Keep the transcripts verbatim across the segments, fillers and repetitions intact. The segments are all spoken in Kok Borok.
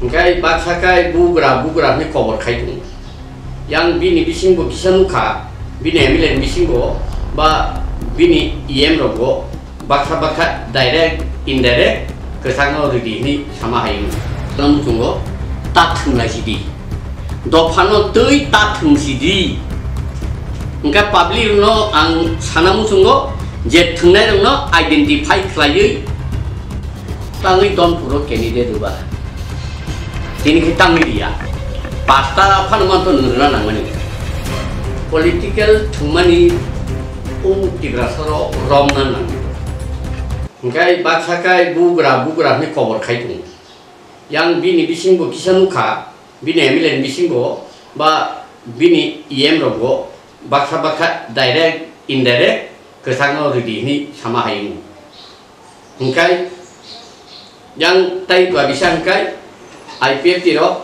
Hwnkhe baksa khe bugra bugra hwnwi kobor khai tongo. Yang bini bisingbo kisa nukha, bini M L A ni bisingbo ba bini E M rokbo baksa baksa direct, indirect kwchangno ridi hwnwi sama hai wngkha. Tamo chwngo ta thwnglai sidi. Dophano twi ta thwng sidi. Hwnkhe public rokno ang sana muchungo je thwngnairokno identify khlaiwi tangwi Donpuro candidate rwba. Tini khe tangwi riya. Pasta phano manto nwng rwna nangmani. Political thwngmani o Tiprasaro romna nango. Hwnkhe baksa khe bugra bugra hwnwi kobor khai tongo. Yang bini bisingbo kisa nukha, bini M L A ni bisingbo ba bini E M rokbo baksa baksa direct, indirect kwchangno ridi hwnwi sama hai wngkha. Hwnkhe yang tai ba bisa hwnkhe I P F T rok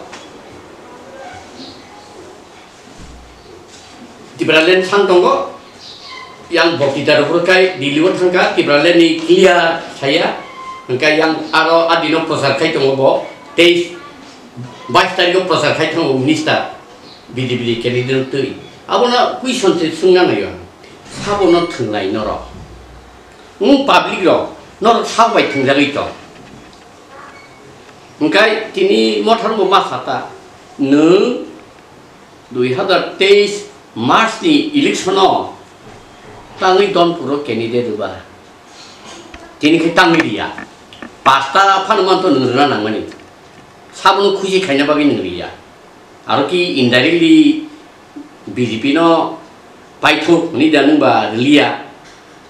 Tipraland sang tongo, yang boktita rok phuru khai Delhi o thangkha, Tipraland ni clear saya, hwnkhe yang aro adino prochar khai tongo bo, teis, bais tarikh o prochar khai tongo minister, B J P ni candidate twi. Abono question se swngna naio, sabono thwnglai norok. Nwng public rok, norok sak bai thwngjagwi tong. Hwnkhe tini motharbo ma sata, nwng dui hazar teis March ni election o tangwi Donpuro candidate rwba. Tini khe tangwi riya. Pasta phano manto nwng rwna nangmani. Sabono khusi khaina bagwi nwng riya. Aro ki indirectly B J P no paithuk hwnwi da nwng ba rwliya.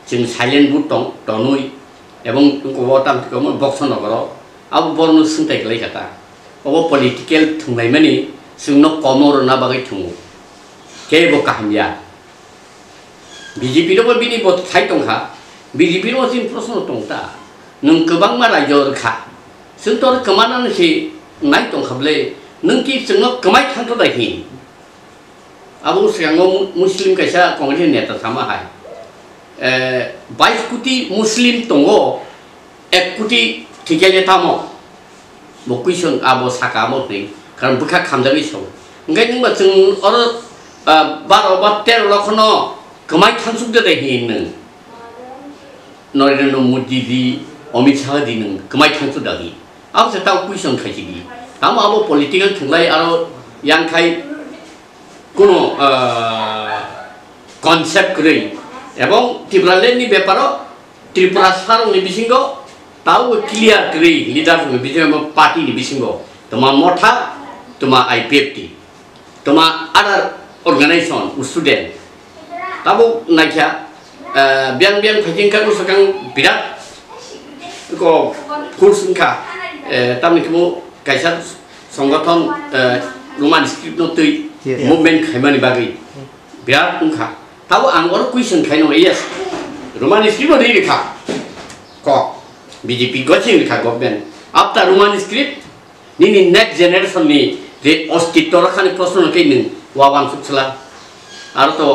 Chwng silent vote tong-, tonwi ebong wngkukgo tamo khe omo Boxo nogoro abo borokno swngthai kwlai kha ta. Obo political thwnglaimani chwngno komo rwna bagwi thwngo. Kebo kaham ya. B J P no bo bini bo thai tongkha. B J P no bo chini proshno tong ta. Nwng kwbangma rajyo rwkha. Chwng to kwmana se nai tongkha bwle. Nwng ki chwngno kwmai thangto da hin. Abo swkango mu-, Muslim kaisa Congress ni neta sama hai. Eh, bais koti Muslim tongo, ek koti thwikya le tamo? Bo question abo saka amo hwnwi, karon bwkha khamjagwi song. Hwnkhe nwng ba chwng oro, ah, baro ba tero lokhono kwmai thangsuk de de hin nwng. Narendra Modi di, Amit Shah di nwng kwmai thangsuk da hi. Abo se tao question khaisigi. Tamo abo political thwnglai aro yang khai kuno, ah, concept kwrwi. Ebong Tipraland ni beparo Tripura sarong ni bisingo tao clear kwrwi leader ni bisingo, party ni bisingo. Toma Motha, toma I P F T. Toma other organization, student. Tabuk naikha, eh, biang biang phaikhe kha bwswkang birat ko force wngkha, eh, tamni khe bo kaisa songothon, eh, Roman script no twi Yes. movement khaimani bagwi birat wngkha. Tabuk ang oro question khaino, yes, Roman script no twi rikha kok B J P gosing rikha government. After Roman script, nini next generation ni je ostitto rakhani proshno no khe nwng wa wansuk sla. Aro to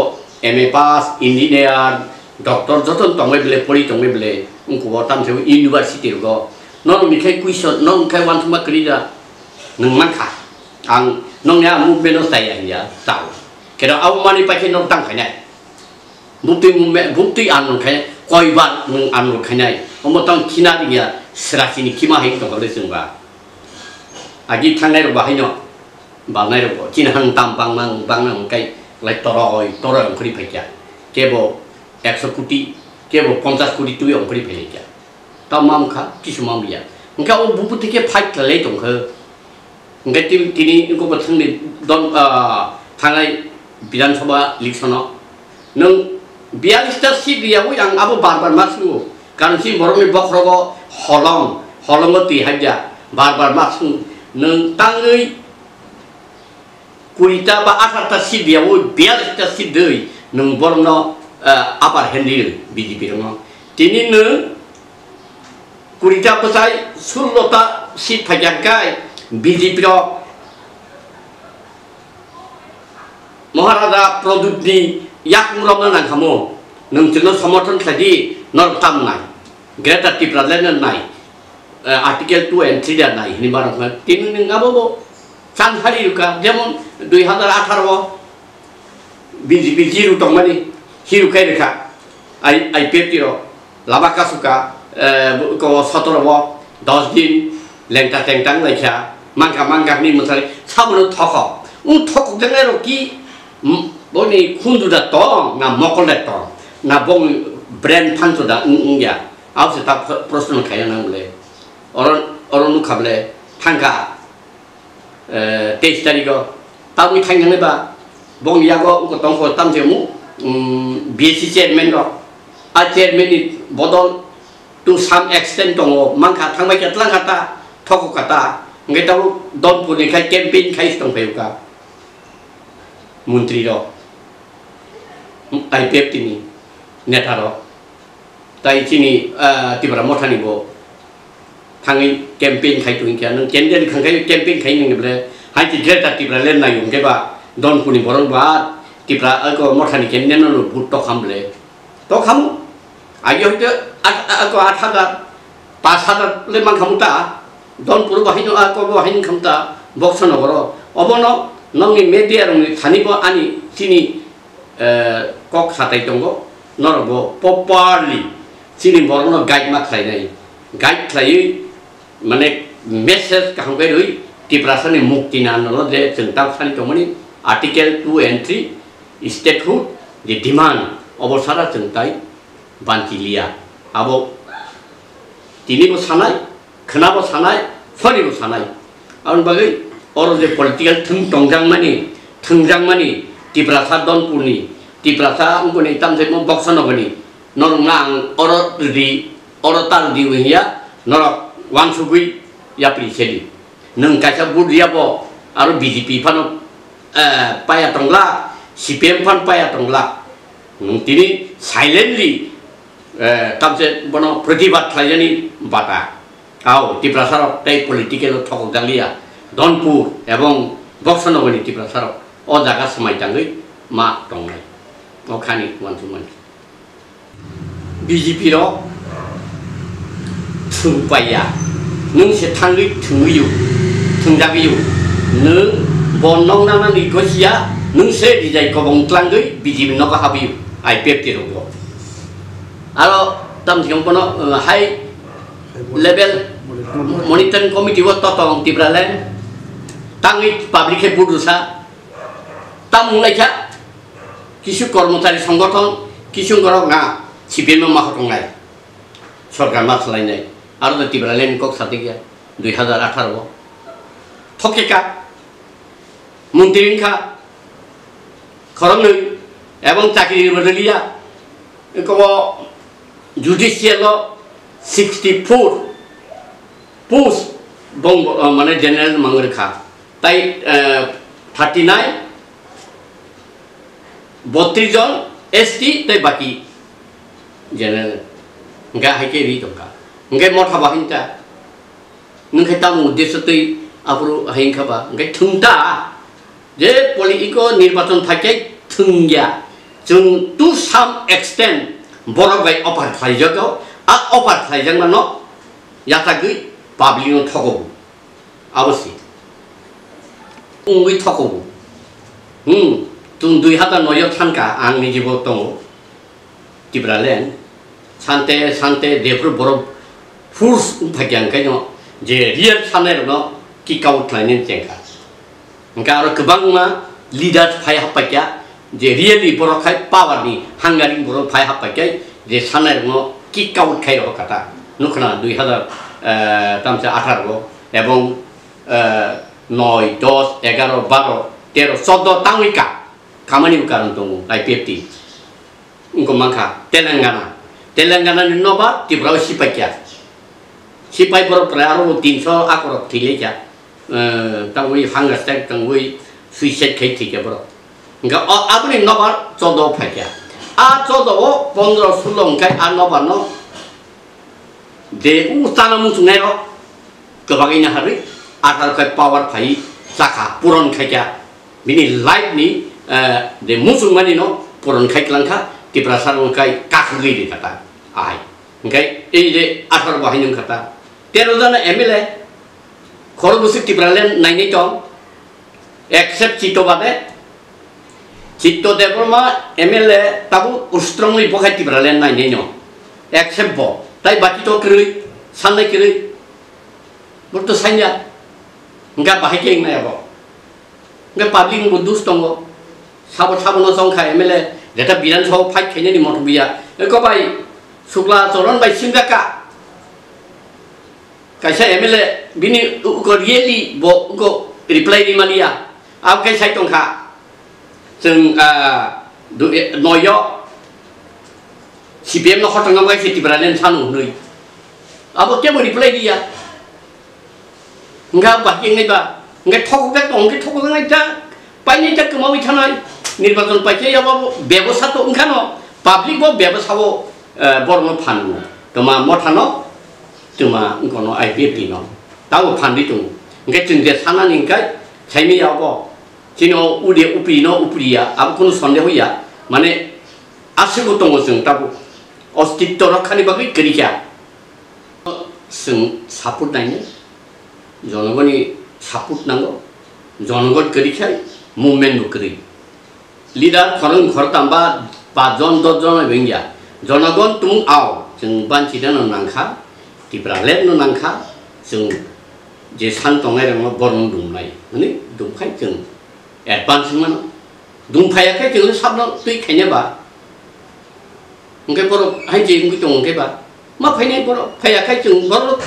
M A pass, engineer, doctor joto tongbai bele, pori tongbai bele, wngkuk o tamo se university rogo. Nono ni khai question, nono khai wansukma kwrwi da, nwng mankha. Ang nongni a movement no chaya hinya, chao. Kero abo mani paikhe nok tang khainai. Buktwi mungme-, buktwi anung khe koibar nwng anung khainai. Omo tong khina ringya srasini khima hai tongkha le chwngba. Agi thangnai rok bahaino balnai rok bo chini hang tam bangma bangma hwnkhe lai toroi toroi ongkhorwi phaikya. Kebo ekso koti, kebo ponchas koti twi ongkhorwi phailaikya. Tamo wngkha kisu mamliya. Hwnkhe o bubuti khe fight khlailai tongkha. Hwnkhe tini, tini wngkha bo thangni don, ah, thangnai Bidhan Sabha election-o. Nwng biyalista seat riyawi ang abo bar bar ma swngo. Karon chini borokni bokhorogo holong, holongo twi haikya bar bar ma swngo. Nwng tangwi kurita ba atharta seat riyawi biyalista seat dwi nwng borokno, ah, upper hand rw B J P rokno. Tini nwng Kurita bwsai sullo ta seat phaikya hwnkhe B J P rok Maharaja Pradyut ni yakung romna nangkhamu. Nwng chwngno somorthon khlai di, norok tam nai. Greater Tipraland no nai. eh, Article two and three da nai hini barok na tini ni ngabo bo chan hari ruka, jemon dui hazar atharo o B J P jiru tongmani hiru kai rikha, I, I P F T ro lama kasuka, eh, ko sotoro bo dos din lengta tengtang laikha, mangka mangka ni mwthari sabono thokok. Ung thokok jeng ero ki, mm, boni khundu da tong, na mokol da tong, na bong brand phanto da ung ung ya. Abo se ta pro-, proshno khaina nang le. Oro, oro nukha ble thangka, eh, teis tarikh o. Tamni khainani ba, bong yago uko tongkho tamjemu, mm, B S C chairman rok. A chairman ni bodol to some extent tongo, mankha thangbai kha tlang kha ta, thoko kha ta. Hingke tabuk Donpur ni khai campaign khai tong phai uka. Montri rok, I P F T ni neta rok. Tai chini, ah, Tipra Motha ni bo thangwi campaign khai tong kha, nwng candidate khang khai campaign khai nang ble, hai ti Greater Tipraland nai hwnkhe ba, Donpur ni borok ba, Tipra, ah, ko Motha ni candidate no vote to kham ble. To khamu, agi hoite at, at, at, at hajar, pash hajar le man khamu ta, Donpur bahai no, ah, ko bahai ni kham ta, Boksa Nogoro. Obono nongni media rokni thani bo ani chini eh, kok satai tongo, norok bo properly chini borokno guide ma khlainai, guide khlaiwi, mane, message kaham khe rwi Tiprasani mukti nanalo je chwng tak sani tongmani Article two and three statehood je demand obo sara chwng tai banchi liya. Abo tini bo sanai, khwnabo sanai, sonibo sanai. Aboni bagwi oro je political thwng tongjakmani, thwngjakmani, Tiprasa Donpurni, Tiprasa wngkoni tamsaimo Boksa Nogorni, norokno ang oro rwdi, oro ta rwdi hwnwi ya, norok uansugwi yapri sedi. Nwng kaisa vote riyabo aro B J P phano, eh, paya tongla, C P M phano paya tongla. Nwng tini silently, eh, tamse bono protibad khlaijani bata. Ao, Tiprasarok tei political o thokok jakliya. Donpur ebong Boksa Nogorni Tiprasarok o jaga swmai tangwi ma tongnai. O khani uansukmani. B J P rok thwng paiya. Nwng se thangwi thwngwi-o, thwngjagwi-o. Nwng bo nokna nangni gosiya, nwng se rijai kobong tlangwi B J P nogo habwi-o, I P F T rokbo. Aro tamsiyong bono, uh, high level monitoring committee o totong Tipraland tangwi public khe budu sa. Tamung lai kha, kisu kormochari songgothon, kisu gorok na C P M ma hotongnai, sorkar ma swlainai, aro da Tipraland kok satikya, dui hazar atharo o. Thokeka, montri wngkha, khoroknwi, ebong chakri rwliya, kobo judicial o sixty four post bong, mane general mang rwkha. Tai, eh, thirty nine, botris jon S T tei baki general. Hingke hai khe ri tongkha. Hingke motha bahai ta. Nwng khe tamo uddesyo twi aphuru hai wngkha ba? Hingke thwng ta. Je politiko nirbachon phaikhe thwngya. Chwng to some extent borok bai offer khlaijago. A offer khlaijakmano yachagwi public no thogo. Abo se. Wngwi thokobo. Hmm, chwng dui hazar noi o thanka, ang nijibo tongo. Tipraland. Sante, sante, jephru borok force wng phaikha, hwnkhe no je real sanai rokno kick out khlainani chengkha. Hwnkhe aro kwbangma leaders phai happaikha, je really borok khai power ni hungering borok phai happaikha, je sanai rokno kick out khai rokha ta. Nukhna dui hazar, eh, tamsa atharo o, ebong, eh, noi, dos, egaro, baro, tero, choddo tangwi ka, kamani bo karon tongo, I P F T. Wngkha mankha Telangana. Telangana ni nobar Tripura o sipai kya. Sipai borok prai aro tinso akorok thwi lai kya. Eh, tangwi hunger strike tangwi suicide khai thwi kya borok. Hingkha o aboni nobar chodo phai kya. A chodo o pondro sulo hingkhai a nobar no je u chana muchungnai rok kwbangwi naharwi atharo khai power phai chakha puron khai kya. Bini life ni, eh, je muchungmani no puron khai klangkha, Tiprasa rok khai kakhugwi rikha ta. Ahai. Hingkhai ei je atharo bo haino wngkha ta. Tero jona M L A, khoro bwswk Tipraland nainai tong, except Chitto bade. Chitto Debbarma M L A tabuk strongly bo khai Tipraland nainai no, except bo. Tai baki to kwrwi, sanai kwrwi. Bo to sanya. Hwnkha bahai khe wngnai abo. Hwnkhe public bo dus tongo. Sabo sabo no chong kha M L A, jeta Bidhan Sabha fight khainani moto buya. Eko bai, Sukla Choron bai singjak kha. Kaisa M L A bini uko really bo uko reply ri maliya. Abo khe sai tong kha. Chwng, ah, du-, eh, noyo C P M no hotong nang bai se Tipraland sanu hwnwi. Abo kebo reply riya. Hwnkha ba khe wngnai ba? Hwnkhe thokjak tong, hwnkhe thokjaknai ta, painai ta kwmawi thanai. Nirbachon paikhe yabo bebosa to wngkhano, public bo bebosa o, eh, borokno phango. Toma mothano, toma wngkono I P F T no. Tabo phanri tongo. Hwnkhe chwng je sanani hwnkhe, saimanya abo. Chini o ude upri no upriya, abo kunu sondeho ya. Mane, aswkbo tongo chwng tabuk. Ostitto rokkhani bagwi kwrwi kha. Chwng support nainai, jonogoni support nango, jonogon kwrwi khai movement bo kwrwi. Leader khorang khortam ba paanch jon, dos jon bai wngya. Jonogon tumung ao, chwng banchina no nangkha, Tipraland no nangkha, chwng je san tongnai rokno borno dumnai, hwnwi dumkhai chwng advance wngmano. Dum phaiya khe chwngno sabno twi khaina ba. Hwnkhe borok hai je wngwi tongo hwnkhe ba. Ma phainai borok, phaiya khai chwng borok,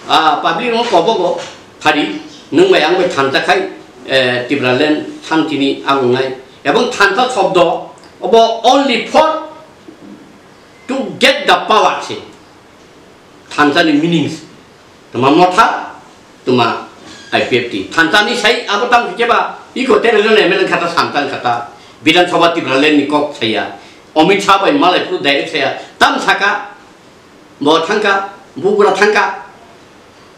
ah, public no kobogo phari, nwng bai ang bai thansa khai, eh, Tipraland santini ang wngnai. Ebong thansa shobdo obo only for to get the power se. Thansa ni meanings. Tuma motha, tuma I P F T. Thansa ni sai abo tamo khe ba, iko tere jone M L A khata, samtang khata, Bidhan Sabha Tipraland ni kok saya. Amit Shah bai malai phuru direct saya. Tam saka, bo thangka, bubura thangka.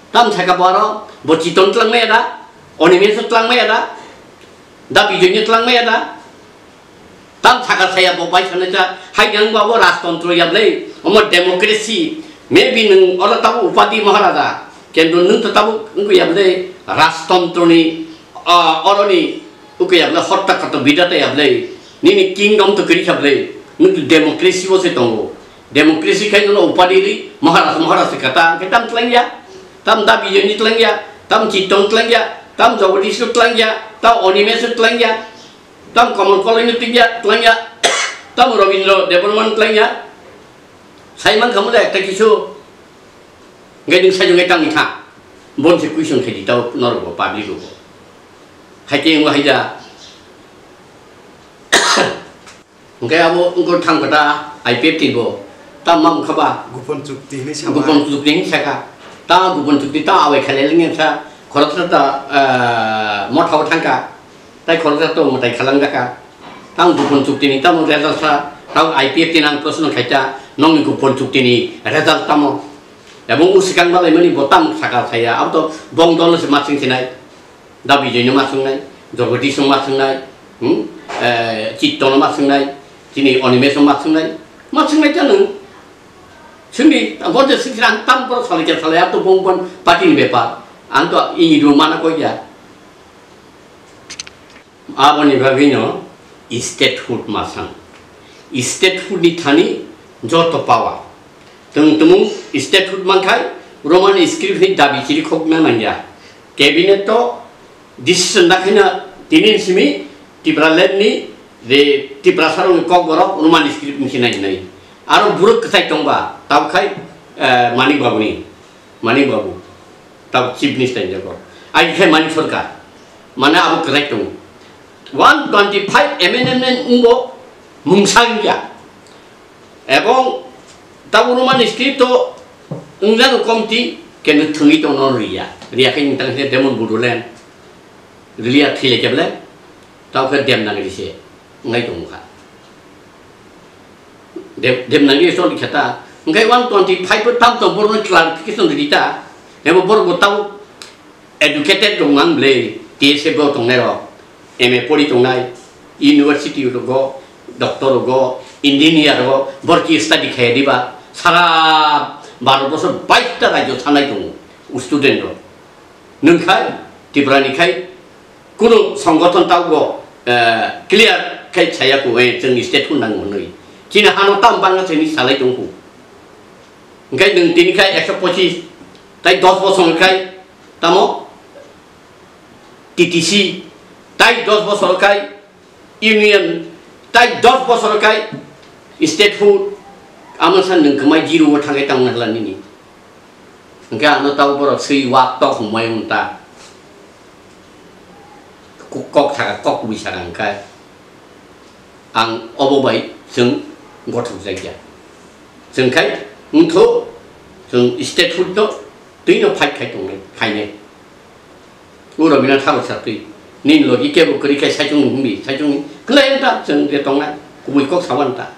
Tam saka bo aro, bo Chiton tlang maya da, Animesh tlang maya da, da Bijoy ni tlang maya da. Tam saka saya bo bai sanai cha, hai nang ba bo rajtontro ya blei, omo democracy, maybe nung oro tabo upadi Maharaja, kintu nung to tabo wngkha ya blei, rajtontro ni, ah, oro ni wngkha ya blei, hotta kato bidata ya blei, nini kingdom to kwrwi kha blei, nung to democracy bo se tongo, democracy khai no upadi ri, Maharaj, Maharaj se kata, hwnkhe tam tlangya, tam da Bijoy ni tlangya, tam Chiton tlangya, tam Jagadish tlangya, tam Animesh tlangya. Tam Kamal Kolai no tlangya, tlangya. Tam Rabindra Debbarma no tlangya. Sai man khamu da ekta kisu. Ngai nung sai ngai tang ni tha. Bon se question khai di tao norok bo public bo. Hai ke ngo hai da. Ngai abo ngo thang kata I P F T bo. Tam mam khaba. Gupon chukti hinwi sama. Gupon chukti hinwi saka. Ta gupon chukti ta awai khalai lengya sa. Khorok sa ta, eh, motha bo thangka. Tai khoroksa to mwtai khalang jaka. Tang gupon chukti ni tamo result sa, tang I P F T nang proshno khaita, nongni gupon chukti ni result tamo? Ebong usikang balai mani bo tam saka saya, abo to bong dol se masing sinai, Da Bijoy no masing nai, Jagadish no masing nai, hmm? Eh, Chitto no masing nai, chini Animesh no masing nai, masing nai ta nung. Sini, abo je sikra ang tam por salai kya salai, abo to bong bon party ni bepar, ang to ini rumana koi ya. Aboni bagwino statehood masang. Statehood ni thani joto power. Tong tumung statehood mankhai Roman script ni dabi chiri khokna nangya. Cabinet to decision da khaina tini simi Tipraland ni je Tiprasa rokni kokborok Roman script ni sinai hinai. Aro buruk kwchai tongba tabkhai, eh, Manik Babu ni. Manik Babu, tabuk Chief Minister ni jago. Ai khe Manik Sarkar, mane abo kwchai tongo. One twenty five amendment wngbo mungsa wngya. Ebong tabuk Roman script o wngya no komti, kenu thwngwi tongno riya. Riya khe nini tang khe Demon Bodoland, riliya thwilai khe bele, tabuk khe Demnagari se wngwi tongkha. Dev-, Devanagari choli khe ta. Hwnkhe one twenty five o tam tong borokno clarification rwdi ta. Ebo borok bo tamo educated rok man bwle, T S F o tongnai rok, M A pori tongnai, university rogo, doctor rogo, engineer rogo, borok ki study khe diba. Sara Bharat borso bais ta rajyo thanai tongo. student rok. Nwng khai Tripura ni khai kunu songgothon tabuk bo, eh, clear khai chaya ko, eh, chwng ni state hwn nang hwnwi. Chini hano tam bangma chini salai tong kho. Hwnkhe nwng tini khai ekso pochis tai dos bosor khai tamo T T C tai dos bosor khai Union tai dos bosor khai statehood, amo san nwng kwmai zero o thangwi tangna hwla nini. Hwnkhe ano tabo borok swi wak tok hwnmai wng ta. Kok, kok saka, kok kubui saka hwnkhe ang obo bai chwng gothok jakya. Chwng khai wngtho chwng statehood no twino fight khai tongnai, khainai. O Robindranath Thakur satwi, nini logi kebo kwrwi khai saichung ni hwnbi, saichung ni kwlai wng ta, chwng je tongnai, kubui kok sawan ta.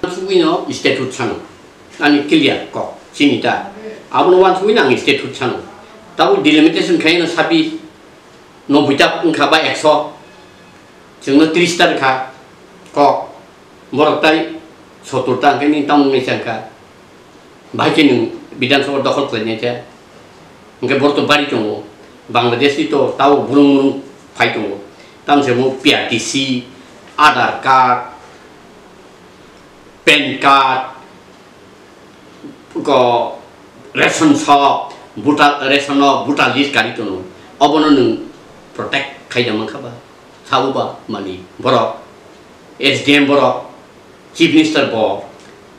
Wansugwi no statehood sano, ani clear kok, chini ta. Abono wansugwi no ang statehood sano. Tabuk delimitation khai no sabi, noboi ta wngkha ba ekso, chwngno tris ta rwkha kok. Borok tai sottor ta hwnkhe nini tamo wngnai se wngkha. Bahai khe nwng Bidhan Sabha dokhol khlainai khe. Hwnkhe borok to bari tongo. Bangladesh ni to tao burung burung phai tongo. Tamo se mo P R T C, Aadhaar card, pan card, ko ration shop, voter, ration o voter list kari tongo. Obono nwng protect khaida mankha ba? Sabo ba mani borok, S D M borok, Chief Minister bo,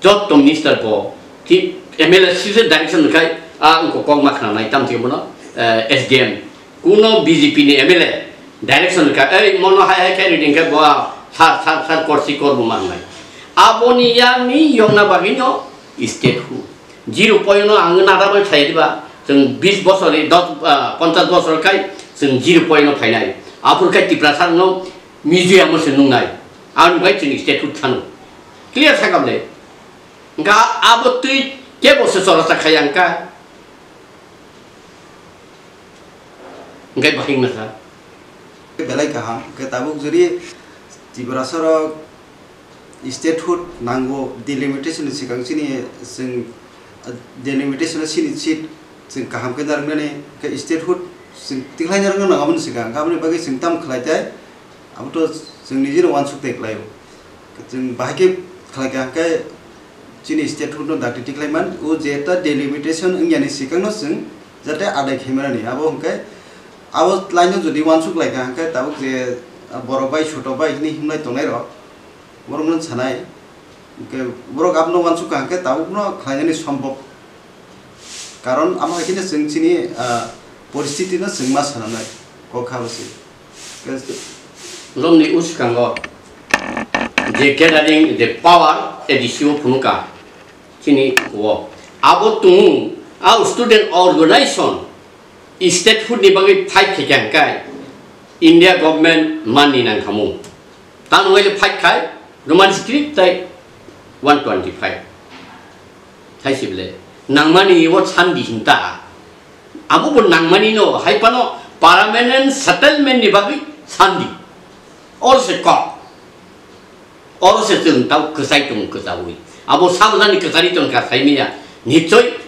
jotto Minister bo, ti M L A sise direction khai, a wngkok kok ma khnanai, tam thik bono, eh, S D M. Kuno B J P ni M L A direction kha, ei mono hai hai khai riding khe bo a sar sar sar korsi kor bo mangnai. Aboni yani yongna bagwi no statehood. Zero point no ang nada bai sai diba, chwng bis bosor ni dos, ah, ponchas bosor khai chwng zero point no phainai. Aphur khai Tiprasa no museum o se nungnai. Ang bai chwng statehood thano. Clear sakam de. Hwnkha abo twi kebo se chorasa khai ang kha. Hwnkhe bahai wngna kha. Belai kaham. Hwnkhe tabuk jodi Tiprasa rok statehood nango, delimitation ni swkang chini chwng, uh, delimitation o chini seat chwng kaham khe narwknani, hwnkhe statehood chwng tikhlai narwkna nango aboni swkang. Aboni bagwi chwng tamo khlai tai? Abo to chwng nijino uansuk tei khlaio. Chwng bahai khe khlai kha hwnkhe chini statehood no dakti tikhlai man, o je ta delimitation wngya ni swkang no chwng jate adai khai manani. Abo hwnkhe abo line no jodi uansuk lai kha hwnkhe tabuk je, ah, borok bai, soto bai hinwi himlai tongnai rok, borok no sanai. Hwnkhe borok abono uansuk kha hwnkhe tabukno khlainani sombhob. Karon amo hai kheno chwng chini, ah, poristiti no chwng ma sananai kok kha bwswi. Romni uskango je gathering, je power A D C o phunukha chini o. Abo tongo, a student organization statehood ni bagwi fight khaikha hwnkhe India government manni nangkhamu. Tamo wngwi le fight khai, Roman script tai one twenty five. Hai si bele, nangmani o sandi hinta. Abo bo nangmani no, hai pano permanent settlement ni bagwi sandi. Or se kok. Oro se chwng tau kwchai tongo kwchaui. Abo sabjani kwchari tongkha saimanya. Nichoi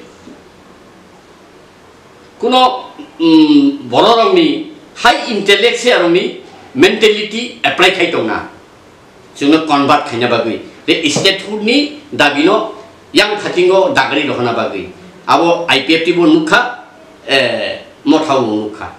kuno, um, bororokni high intellectual rokni mentality apply khai tongna. Chwngno convert khaina bagwi. Tei statehood ni dabi no yang phatingo dagari rohorna bagwi. Abo I P F T bo nukha, eh, Motha bo nukha.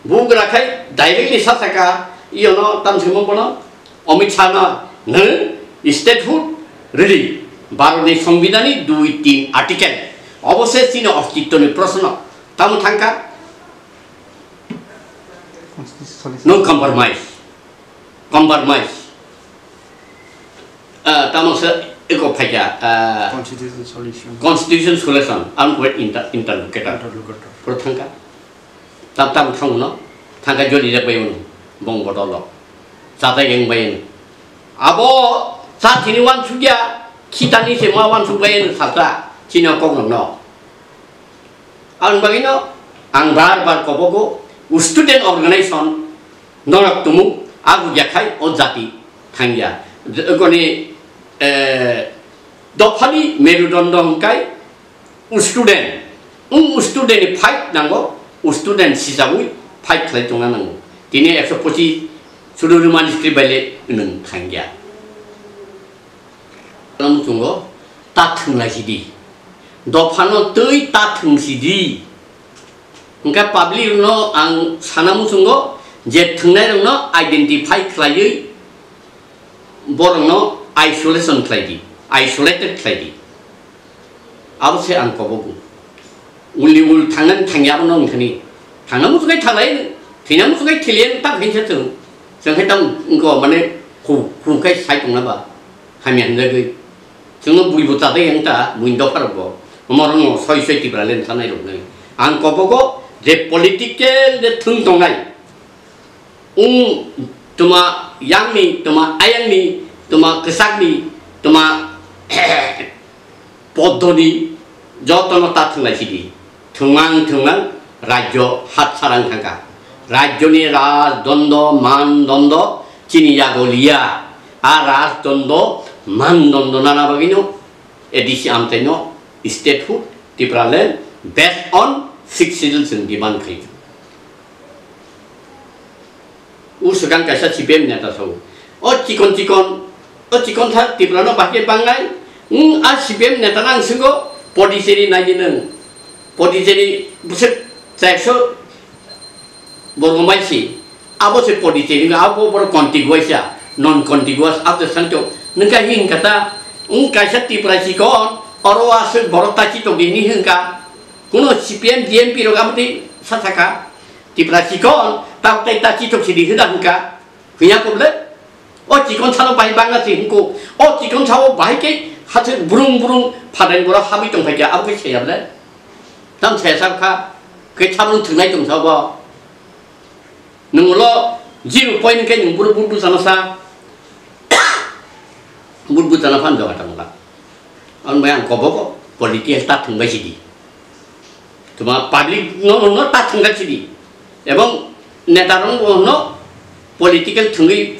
Bugra khai directly sa saka, iyano tamsimo bono, Amit Shah no, nwng statehood rili, Bharat ni Songbidan ni dui tin article, obo se chini ostitto ni proshno, tamo thangka, Constitution solution. No compromise, compromise, ah, tamo se eko phaikha, ah, Constitution solution. Constitution solution, ang khe inter-, interlocutor. Interlocutor. Pro thangka. Tam tam thang no, thangka joli jak bai uno, bong bodol lo. Chatai yang bai uno. Abo cha thini wan sugya, khitani se ma wan sugya uno satra, chini kok no. Ang bagino, ang bar bar kobogo, u student organization, norok tumu, agu jakhai, o jati, thangya. Koni, eh, Dophani merudondo hwnkhe student. Wng student ni fight nango, student sijawi fight khlai tongna nango. Tini ekso pochis sudu rwmani script bai le nwng thangya. Ano muchungo ta thwng lai sidi. Dophano twi ta thwng sidi. Hwnkhe public rokno ang sana muchungo je thwngnairokno identify khlaiwi borokno isolation khlai di, isolated khlai di. Abo se ang kobogo. Ulni ul thangnani thangya abono wngthani. Thangna muchungai thalai, thwina muchungai thiliya tak hinsa chwng. Chwng hai tam wngko mane khu, khu khai sai tongna ba. Hamya hinjagwi. Chwngno buibo chadai yang ta, buini dopharokbo. Omorokno soi soi Tipraland sanai roknai. Ang kobogo je political je thwng tongnai. Wng tuma yangni, tuma ayangni, tuma kwchakni, tuma poddoni jotono ta thwnglai sidi. Thwngmang thwngmang rajyo hatsarang thangkha. Rajyoni rajdondo, mandondo chini yago liya. A rajdondo, mandondo nana bagwino A D C amchaino statehood Tipraland based on sixth schedule chwng demand khaikha. O swkang kaisa C P M neta sao. O chikon chikon, o chikon tha Tripura no bahai khe bangnai. Wng a C P M neta nang swnggo Pondicherry nai di nwng. Pondicherry bwswk chayakso borok bai si. Abo se Pondicherry wngkha, abo borok contiguous ya, non contiguous, abo se santo. Nwng kha hin kata, wng kaisa Tripura chikon, oro aswk borok ta chitok di hinwi hwnkha. Kuno C P M, G M P rok abo tei sa sakha. Tipra chikon, tabuk tei ta chitok sidi hwda hwnkha. Hwnya poble? O chikon salo bai bangna si hwnkho. O chikon sao bai khe hathwk brung brung phatai borok habwi tongphai kha, abo khe saya ble? Tam saya sa kha, khe sabrung thwngnai tong sao bo. Nwng ulo zero point khe nwng buru buru sana sa. Buru buru sana phan jaga tangla. Ang bai ang kobogo political ta thwngbai sidi. Tuma public no, no, no ta thwngbai sidi. Ebong neta rok no political thwngwi